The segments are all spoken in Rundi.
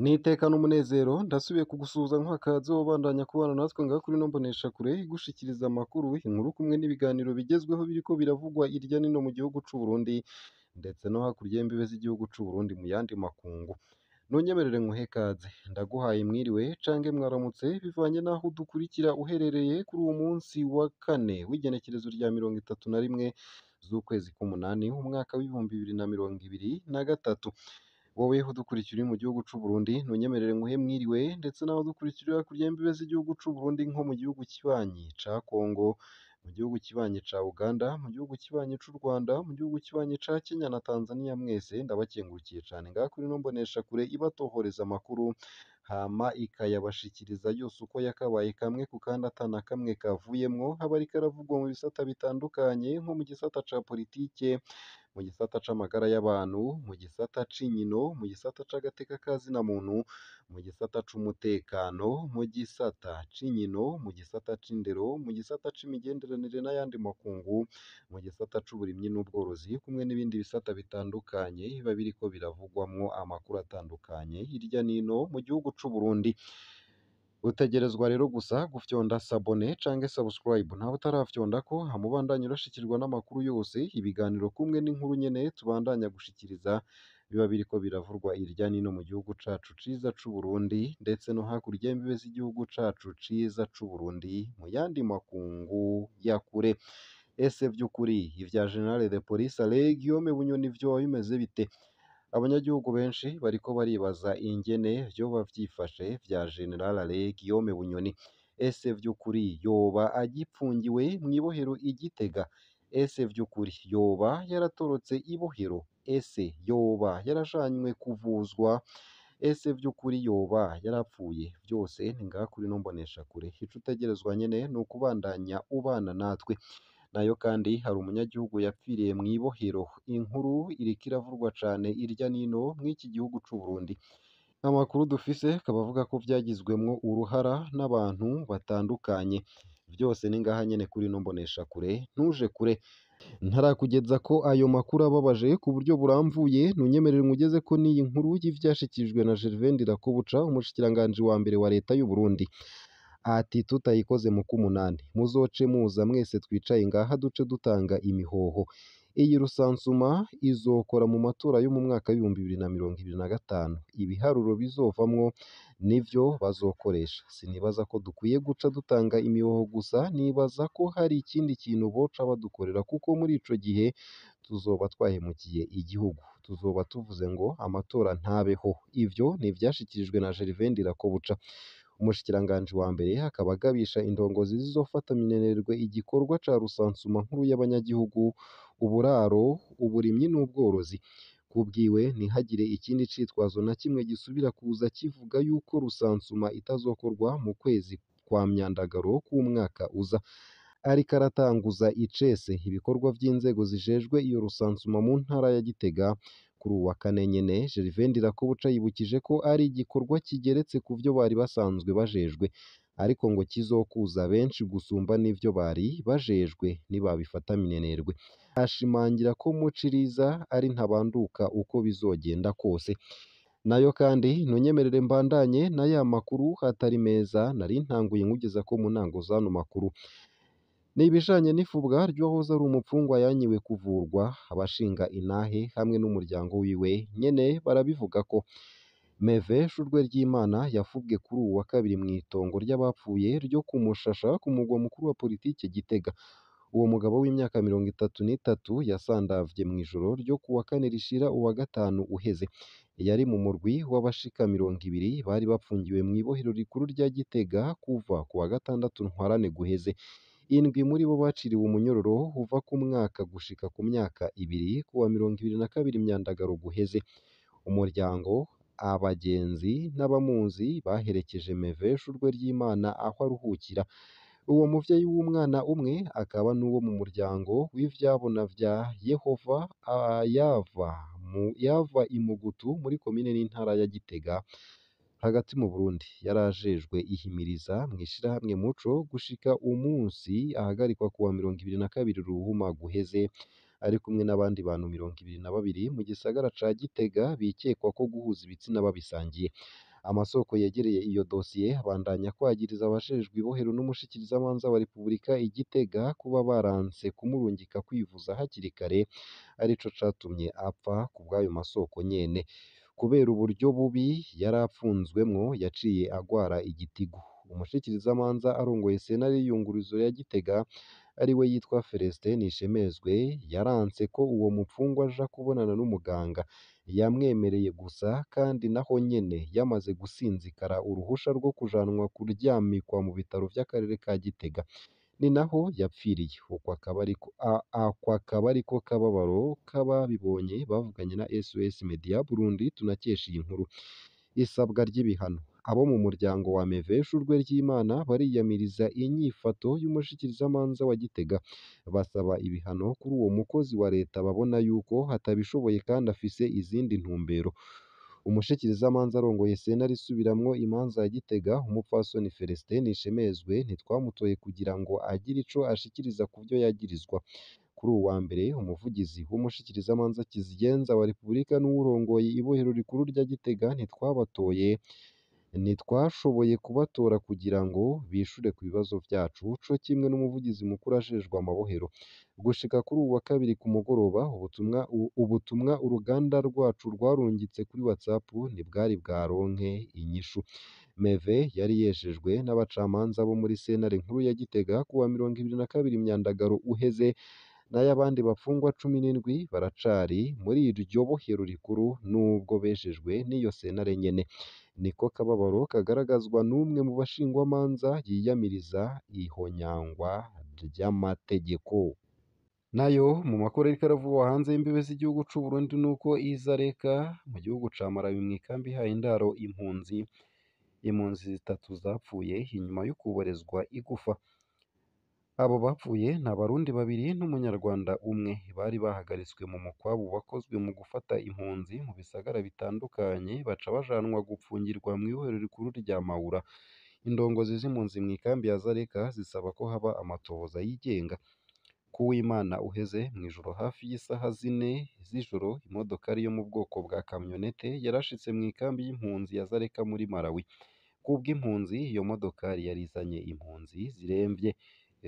N'iteka n'umunezero ndasubiye kugusuhuza nkuha ikaze wobandanya kubana natwe ngaha kuri ino mboneshakure igushikiriza amakuru, inkuru kumwe n'ibiganiro bigezweho biriko biravugwa irya nino mu gihugu c'u Burundi ndetse no hakurya y'imbibe z'igihugu c'u Burundi mu yandi makungu. Nunyemerere nkuhe ikaze, ndaguhaye mwiriwe cange mwaramutse bivanye n'aho udukurikira uherereye kuri uwu munsi wa kane w'igenekerezo rya 31 z'ukwezi k'umunani umwaka w'2023. Wowe udukurikira uri mu gihugu c'u Burundi ntunyemerere nkuhe mwiriwe ndetse nawe udukurikira uri hakurya y'imbibe z'igihugu c'u Burundi nko mu gihugu kibanyi ca Kongo, mu gihugu kibanyi ca Uganda, mu gihugu kibanyi c'u Rwanda, mu gihugu kibanyi ca Kenya na Tanzania mwese ndabakengurukiye cane. Ngaha kuri ino mboneshakure ibatohoreza amakuru hama ikayabashikiriza yose uko yakabaye kamwe ku kandi ata na kamwe kavuyemwo, haba ariko aravugwa mu bisata bitandukanye nko mu gisata ca politike, mu gisata c'amagara y'abantu, mu gisata c'inkino, mu gisata c'agateka ka zina muntu, mu gisata c'umutekano, mu gisata c'inkino, mu gisata c'indero, mu gisata c'imigenderanire n'ayandi makungu, mu gisata c'uburimyi n'ubworozi kumwe n'ibindi bisata bitandukanye biba biriko biravugwamwo amakuru atandukanye hirya n'ino mu gihugu c'u Burundi. Utegerezwa rero gusa gufyonda sabone canke subscribe ntawe utarafyondako hama ubandanye urashikirwa n'amakuru yose, ibiganiro kumwe n'inkuru nyene tubandanya gushikiriza biba biriko biravurwa irya nino mu gihugu cacu ciza c'u Burundi ndetse no hakurya y'imbibe z'igihugu cacu ciza c'u Burundi mu yandi makungu ya kure. Ese vy'ukuri ivya General de Police Alain Guillaume Bunyoni vyoba bimeze bite? Abanyagihugu benshi bariko baribaza ingene vyoba vyifashe vya General Alain Guillaume Bunyoni. Ese vy'ukuri yoba agipfungiwe mw'ibohero i Gitega? Ese vy'ukuri yoba yaratorotse ibohero? Ese yoba yarajanywe kuvuzwa? Ese vy'ukuri yoba yarapfuye? Vyose ni ngaha kuri ino mboneshakure. Ico utegerezwa nyene ni ukubandanya ubana natwe. Nayo kandi hari umunyagihugu yapfiriye mw'ibohero. Inkuru iriko iravurwa cane irya nino mw'iki gihugu c'u Burundi. Amakuru dufise akaba avuga ko vyagizwemwo uruhara n'abantu batandukanye. Vyose ni ngaha nyene kuri ino mboneshakure, ntuje kure. Ntarakugeza ko ayo makuru ababaje ku buryo buramvuye, ntunyemerere nkugeze ko n'iyi nkuru y'ivyashikirijwe na Gervais Ndirakobuca, umushikiranganji wa mbere wa leta y'u Burundi. Ati tutayikoze mu k'umunani muzoce muza mwese twicaye ngaha duce dutanga imihoho. Iyi rusansuma izokora mu matora yo mu mwaka w'2025. Ibiharuro bizovamwo nivyo bazokoresha. Sinibaza ko dukwiye guca dutanga imihoho gusa, nibaza ko hari ikindi kintu boca badukorera kuko muri ico gihe tuzoba twahemukiye igihugu. Tuzoba tuvuze ngo amatora ntabeho. Ivyo ni ivyashikirijwe na Gervais Ndirakobuca. Umushikiranganji wa mbere akaba agabisha indongozi zizofata minenerwe igikorwa ca rusansuma nkuru y'abanyagihugu, uburaro, uburimyi n'ubworozi. Kubwiwe ntihagire ikindi citwazo na kimwe gisubira kuza kivuga yuko rusansuma itazokorwa mu kwezi kwa Myandagaro k'umwaka uza. Ariko aratanguza icese ibikorwa vy'inzego zijejwe iyo rusansuma mu ntara ya Gitega. Kuri uwu wa kane nyene, Gervais Ndirakobuca yibukije ko ari igikorwa kigeretse ku vyo bari basanzwe bajejwe, ariko ngo kizokuza benshi gusumba n'ivyo bari bajejwe nibabifata minenerwe. Ashimangira ko muciriza ari ntabanduka uko bizogenda kose. Nayo kandi ntunyemerere mbandanye na ya makuru atari meza nari ntanguye nkugeza ko mu ntango z'ano makuru. Ni ibijanye n'ifubwa ry'uwahoze ari umupfungwa yanyiwe kuvurwa, abashinga intahe hamwe n'umuryango wiwe nyene barabivuga ko Meve Shurwe ry'Imana yafubwe kuri uwu wa kabiri mw'itongo ry'abapfuye ryo ku Mushasha ku mugwa mukuru wa politike Gitega. Uwo mugabo w'imyaka 33 yasandavye mw'ijoro ryo kuwa kane rishira uwa gatanu uheze. Yari mu murwi w'abashika 20 bari bapfungiwe mw'ibohero rikuru rya Gitega kuva kuwa gatandatu ntwarante guheze. Indwi muri bo baciriwe umunyororo uva ku mwaka gushika ku myaka ibiri kuwa 22 Myandagaro guheze. Umuryango, abagenzi n'abamuzi baherekeje Meve Shurwe ry'Imana aho aruhukira. Uwo muvyeyi w'umwana umwe akaba n'uwo mu muryango w'ivyabona vya Yehova yava i Mugutu muri komine n'intara ya Gitega hagati mu Burundi. Yarajejwe ihimiriza mw'ishirahamwe Muco gushika umunsi ahagarikwa kuwa 22 Ruhuma guheze. ari kumwe n'abandi bantu 22 mu gisagara ca Gitega bikekwa ko guhuza ibitsina babisangiye. Amasoko yegereye iyo dosiye abandanya kwagiriza abajejwe ibohero n'umushikirizamanza wa Repubulika i Gitega kuba baranse kumurungika kwivuza hakiri kare, arico catumye apfa kubw'ayo masoko nyene. Kubera uburyo bubi yari apfunzwemwo yaciye agwara igitigu. Umushikirizamanza arongoye sentare y'iyungururizo ya Gitega ariwe yitwa Celestin Nishemezwe yaranse ko uwo mupfungwa aja kubonana n'umuganga. Yamwemereye gusa kandi naho nyene yamaze gusinzikara uruhusha rwo kujanwa kuryamikwa mu bitaro vy'akarere ka Gitega. Ni naho yapfiriye. Ako akaba ariko kababaro k'ababibonye bavuganye na SOS Media Burundi tunakesha iyi nkuru. Isabwa ry'ibihano. Abo mu muryango wa Meve Shurwe ry'Imana bariyamiriza inyifato y'umushikirizamanza wa Gitega, basaba ibihano kuri uwo mukozi wa leta babona yuko atabishoboye kandi afise izindi ntumbero. Umushikirizamanza arongoye sentare isubiramwo imanza ya Gitega, umupfasoni Celestin Nishemezwe, ntitwamutoye kugira ngo agire ico ashikiriza kuvyo yagirizwa. Kuri uwu wa mbere, umuvugizi w'umushikirizamanza Kizigenza wa Repubulika n'uwurongoye ibohero rikuru rya Gitega ntitwabatoye, ntitwashoboye kubatora kugira ngo bishure ku bibazo vyacu, co kimwe n'umuvugizi mukuru ajejwe amabohero. Gushika kuri uwu wa kabiri ku mugoroba, ubutumwa uruganda rwacu rwarungitse kuri WhatsApp ntibwari bwaronke inyishu. Meve yari yejejwe n'abacamanza bo muri sentare nkuru ya Gitega kuwa 22 Myandagaro uheze, nayo abandi bapfungwa 17 baracari muri iryo bohero rikuru nubwo bejejwe n'iyo sentare nyene. Niko kababaro kagaragazwa n'umwe mu bashingwamanza yiyamiriza ihonyangwa ry'amategeko. Nayo mu makuru ariko aravugwa hanze y'imbibe z'igihugu c'u Burundi nuko Izareka mu gihugu ca Malawi mw'ikambi ihaye indaro impunzi, impunzi zitatu zapfuye inyuma yo kuborezwa igufa. Abo bapfuye ni Abarundi babiri n'Umunyarwanda umwe, bari bahagaritswe mu mukwabu wakozwe mu gufata impunzi mu bisagara bitandukanye baca bajanwa gupfungirwa mw'ibohero rikuru rya Maura. Indongozi z'impunzi mw'ikambi ya Zareka zisaba ko haba amatohoza yigenga. Kuwimana uheze mw'ijoro hafi y'isaha 4 z'ijoro, imodokari yo mu bwoko bwa kamyonete yarashitse mw'ikambi y'impunzi ya Zareka muri Malawi. Kubw'impunzi, iyo modokari yari izanye impunzi ziremvye.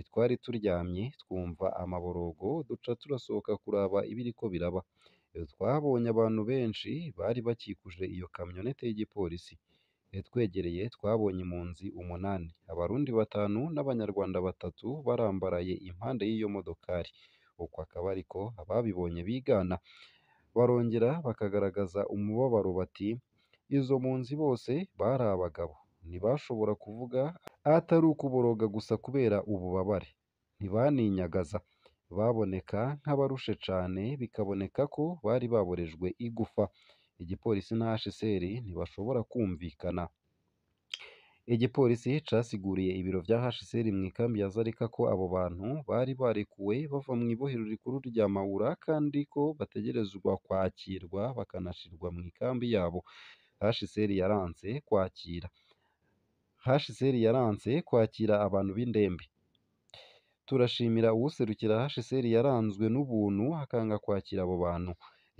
Twari turyamye twumva amaborogo duca turasohoka kuraba ibiriko biraba. Twabonye abantu benshi bari bakikuje iyo kamyonete y'igipolisi. Twegereye twabonye impunzi 8, Abarundi 5 n'Abanyarwanda 3 barambaraye impande y'iyo modokari. Uko akaba ariko ababibonye bigana. Barongera bakagaragaza umubabaro bati: izo mpunzi bose bari abagabo, ntibashobora kuvuga atari ukuboroga gusa kubera ububabare, ntibaninyagaza, baboneka nk'abarushe cane bikaboneka ko bari baborejwe igufa. Igipolisi na HCR ntibashobora kumvikana. Igipolisi casiguriye ibiro vya HCR mw'ikambi ya Zareka ko abo bantu bari barekuwe bava mw'ibohero rikuru rya Maura kandi ko bategerezwa kwakirwa bakanashirwa mw'ikambi yabo. HCR yaranse kwakira. HCR yaranse kwakira abantu b'indembe. Turashimira uwuserukira HCR yaranzwe n'ubuntu akanga kwakira abo bantu.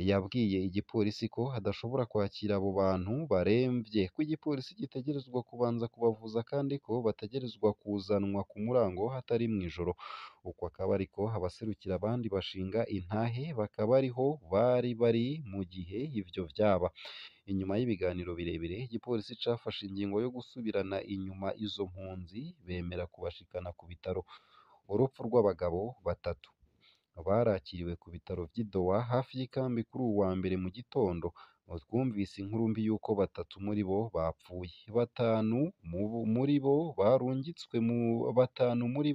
Yabwiye igipolisi ko adashobora kwakira abo bantu baremvye, ko igipolisi gitegerezwa kubanza kubavuza kandi ko bategerezwa kuzanwa ku murango hatari mw'ijoro. Uko akaba ariko abaserukira abandi bashinga intahe bakaba ariho bari bari mu gihe ivyo vyaba. Inyuma y'ibiganiro birebire, igipolisi cafashe ingingo yo gusubirana inyuma izo mpunzi bemera kubashikana ku bitaro. Urupfu rw'abagabo batatu barakiriwe ku bitaro vy'i Doha hafi y'ikambi kuri uwu wa mbere mu gitondo. Twumvise inkuru mbi y'uko batatu muri bo bapfuye, batanu muri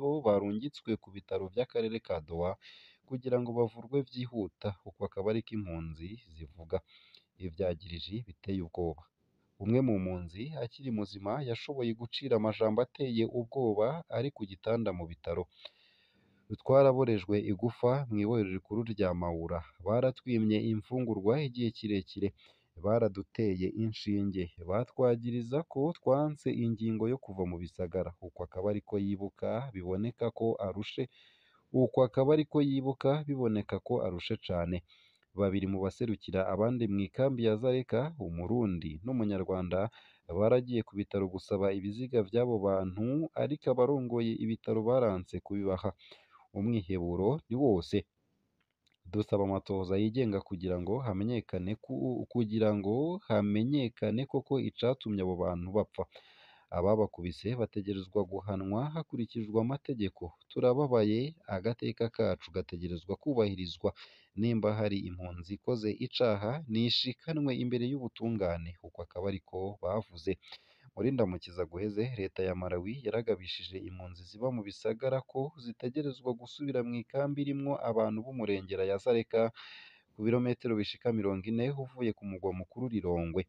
bo barungitswe ku bitaro vy'akarere ka Doha kugira ngo bavurwe vyihuta. Uko akaba ariko impunzi zivuga. Ivyagiriji biteye ubwoba. Umwe mu mpunzi akiri muzima yashoboye gucira amajambo ateye ubwoba ari ku gitanda mu bitaro. Twaraborejwe igufa mw'ibohero rikuru rya Maura, baratwimye imfungurwa igihe kirekire, baraduteye inshinge, batwagiriza ko twanse ingingo yo kuva mu bisagara. Uko akaba ariko yibuka, biboneka ko arushe. Uko akaba ariko yibuka, biboneka ko arushe cane. Babiri mu baserukira abandi mw'ikambi ya Dzaleka, Umurundi n'Umunyarwanda, baragiye ku bitaro gusaba ibiziga vy'abo bantu, ariko abarongoye ibitaro baranse kubibaha. Umwiheburo ni wose. Dusaba amatohoza yigenga kugira ngo hamenyekane koko icatumye abo bantu bapfa. Ababakubise bategerezwa guhanwa hakurikijwe amategeko. Turababaye, agateka kacu gategerezwa kubahirizwa. Nimba hari impunzi ikoze icaha, nishikanwe imbere y'ubutungane. Uko akaba ariko bavuze. Muri ndamukiza guheze, leta ya Malawi yaragabishije impunzi ziba mu bisagara ko zitegerezwa gusubira mw'ikambi irimwo abantu b'umurengera ya Dzaleka, ku birometero bishika 40 uvuye ku mugwa mukuru Lilongwe.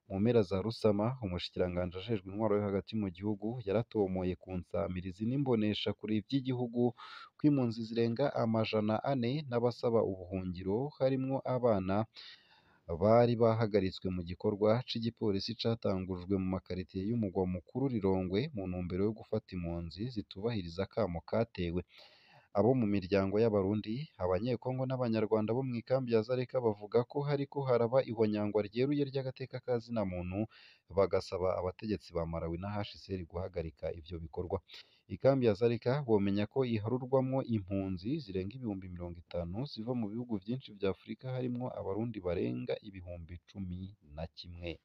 Mu mpera za Rusama, umushikiranganji ajejwe intwaro yo hagati mu gihugu yaratomoye ku nsamirizi n'imboneshakure vy'igihugu ko impunzi zirenga 400 n'abasaba ubuhungiro, harimwo abana, bari bahagaritswe mu gikorwa c'igipolisi catangujwe mu makaritiye y'umugwa mukuru Lilongwe mu ntumbero yo gufata impunzi zitubahiriza akamo katewe. Abo mu miryango y'Abarundi, Abanyekongo n'Abanyarwanda bo mw'ikambi ya Dzaleka bavuga ko hariko haraba ihonyangwa ryeruye ry'agateka ka zina muntu, bagasaba abategetsi ba Malawi na HCR guhagarika ivyo bikorwa. Ikambi ya Dzaleka womenya ko iharurwamwo impunzi zirenga 50,000 ziva mu bihugu vyinshi vya Afrika, harimwo Abarundi barenga 11,000.